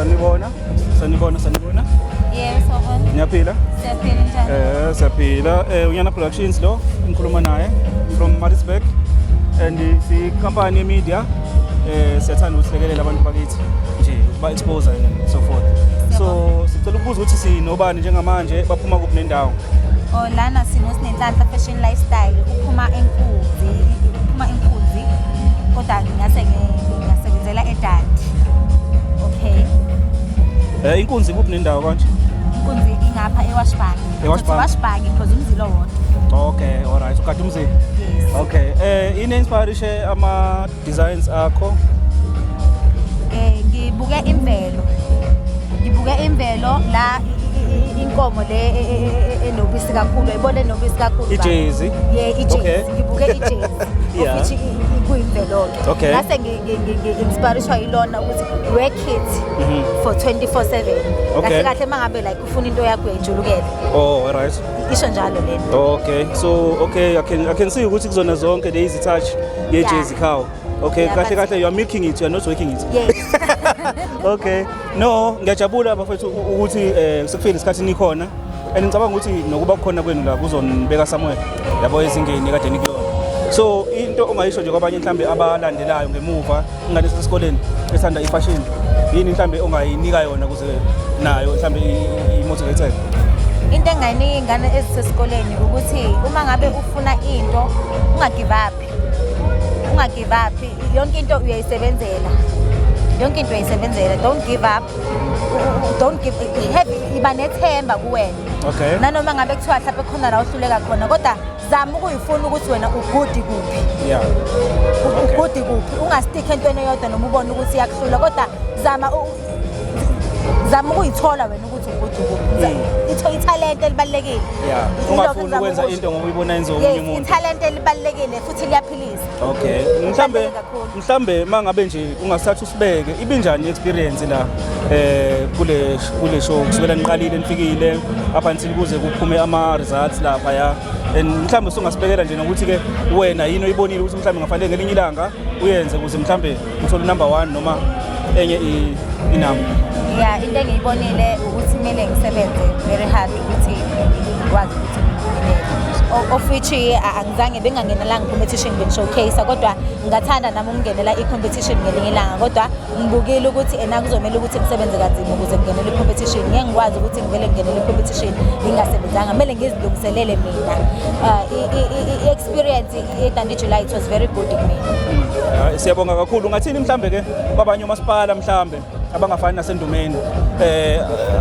Sanibona, sanibona, sanibona. Yebo, sawubona. Niyaphila? Siyaphila, njani? Siyaphila. Unyana Productions lo ngikhuluma naye from Maritzburg and si company media, siyathanda ukusilekelela abantu bakithi nje, ukuba expose and so forth. So sicela ukubuza ukuthi sinobani njengamanje, baphuma kuphi nendawo? Oh, lana sinoSinenhlanhla Fashion Lifestyle, uphuma eNkunzi, uphuma eNkunzi. Kodwa ngingase ngingasebenzela eDundee. Okay. Inkunzi kuphi nendawo kanje? Inkunzi ingapha eWashbank. EWashbank. Washbank because umzila owodwa. Okay, all right. Ukade umzila. Yes. Okay. Ini inspiration ama designs akho? Ngibuke imvelo. Ngibuke imvelo la, inkomo le enobisi kakhulu, uyibona enobisi kakhulu. I-Jersey? Yeah, i-Jersey. Ngibuke i-Jersey. Of which kuyimvelo-ke. Ngase ngi-inspirishwa yilona ukuthi work it for 24/7. Kahle kahle uma ngabe like ufuna into yakho, uyayijulukela. Oh, all right. Isho njalo lento. Okay. So okay, I can see ukuthi kuzona zonke there is a touch ye Jersey cow. Okay, kahle kahle you are milking it, you are not working it. Yes. Okay. No, ngiyajabula bafethu ukuthi sekufike isikhathi nikhona. And ngicabanga ukuthi nokuba khona kwenu la kuzonibeka somewhere. Yabo, ezingeni kade nikuyona. So into ongayisho nje kwabanye mhlambe abalandelayo ngemuva, ingane esesikoleni ethanda ifashion, yini mhlambe ongayinika yona ukuze nayo mhlambe i-motivated? Into engayinika iy'ngane ezisesikoleni ukuthi uma ngabe ufuna into, ungagive up, ungagive up. Yonke into uyayisebenzela, yonke into uyayisebenzela. Don't give up. Don't give have iba nethemba kuwena. Nanoma ngabe kuthiwa mhlawumbe khona la uhluleka khona, kodwa zama ukuyifuna ukuthi wena u-good kuphi. U-good kuphi, ungastikhi entweni eyodwa noma ubone ukuthi iyakuhlula, kodwa zama ukuyithola wena ukuthi u-good kuphi. Ithalente libalulekile. Yilokho Ungafuni engizama ukwenza ukusho. into ngoba uyibona yenziwa omunye Yes, umuntu. ithalente libalulekile futhi liyaphilisa. Okay. Mhlambe Kubaluleke kakhulu. mhlambe mangabe nje ungasatha usibeke, ibinjani experience la kule show kusukela niqalile, nifikile up until kuze kuphume ama results lapha ya, and mhlambe usungasibekela nje nokuthi ke wena yini oyibonile ukuthi mhlambe ngafanele ngelinye ilanga uyenze ukuze mhlambe uthole number 1 noma enye inamba? Ya, into engiyibonile ukuthi kumele ngisebenze very hard ukuthi ngikwazi ukuthi ngiphumelele. Of which angizange, bengangenelanga competition, bengi-showcase, kodwa ngingathanda nami ukungenela i-competition ngelinye ilanga. Kodwa ngibukile ukuthi ena kuzomele ukuthi ngisebenze kanzima ukuze ngingenele i-competition. Ngeke ngikwazi ukuthi ngivele ngingenele i-competition ngingasebenzanga, kumele ngizilungiselele mina. I-experience ye-Dundee July, it was very good kumina. Siyabonga kakhulu. Ungathini mhlambe ke kwabanye umasipala mhlambe abangafani nasendumeni,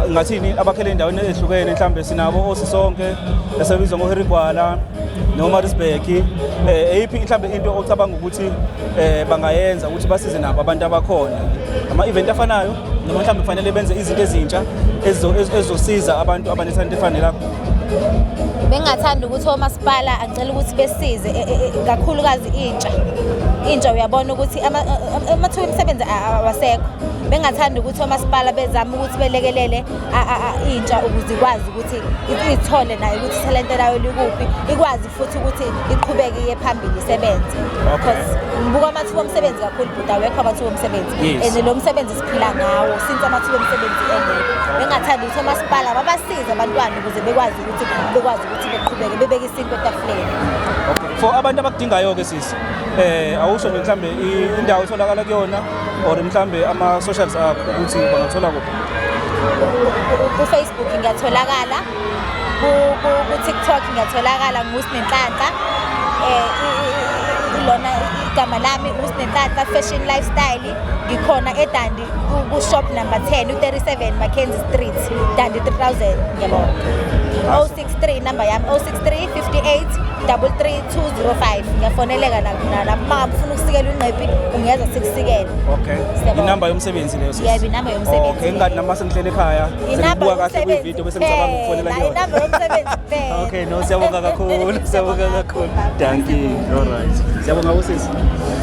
ngathini abakhele endaweni ezihlukene, mhlambe sinabo osisonke esebizwa ngoHarry Gwala noma Maritzburg, eyiphi mhlambe into ocabanga ukuthi bangayenza ukuthi basize nabo abantu abakhona, ama event afanayo, noma mhlambe kufanele benze izinto ezintsha ezizosiza abantu abanethalente efana nelakho? Bengingathanda ukuthi omasipala, angicela ukuthi besize kakhulukazi intsha. Intsha, uyabona ukuthi amathuba emisebenzi awasekho. Bengingathanda ukuthi omasipala bezame ukuthi belekelele intsha ukuze ikwazi ukuthi iy'thole nayo ukuthi ithalente layo likuphi, ikwazi futhi ukuthi iqhubeke iye phambili, isebenze. Because ngibuka amathuba omsebenzi kakhulu, but awekho amathuba omsebenzi. And lo msebenzi siphila ngawo. Since amathuba omsebenzi engekho, bengingathanda ukuthi omasipala babasize abantwana ukuze bekwazi ukuthi beqhubeke bebeke isinkwa etafuleni. Okay. For abantu abakudingayo ke sisi, awusho nje mhlambe indawo etholakala kuyona or mhlambe ama socials akho ukuthi bangathola kuphi? Ku-Facebook ngiyatholakala, ku-TikTok ngiyatholakala nguSinenhlanhla. Ilona igama lami, uSinenhlanhla Fashion Lifestyle. Ngikhona eDundee ku-shop number 10, u-37 Mackenzie Street, Dundee 3000. Ngiyabonga. 063, number yami 063 58 33 205. Ngiyafoneleka nalapho. Uma ngabe ufuna ukusikela ingqephi, ungeza sikusikele. Siyabonga. Inamba yomsebenzi leyo, sisi? Yebo, inamba yomsebenzi. Okay, ngani noma sengihlele ekhaya Inamba sengibuka kahle yomsebenzi kwi-video bese ngicabanga ukufonela kuphela, kuyona. Inamba yomsebenzi kuphela. Okay, no, siyabonga kakhulu, siyabonga kakhulu. Thank you. All right. Siyabonga kusisi.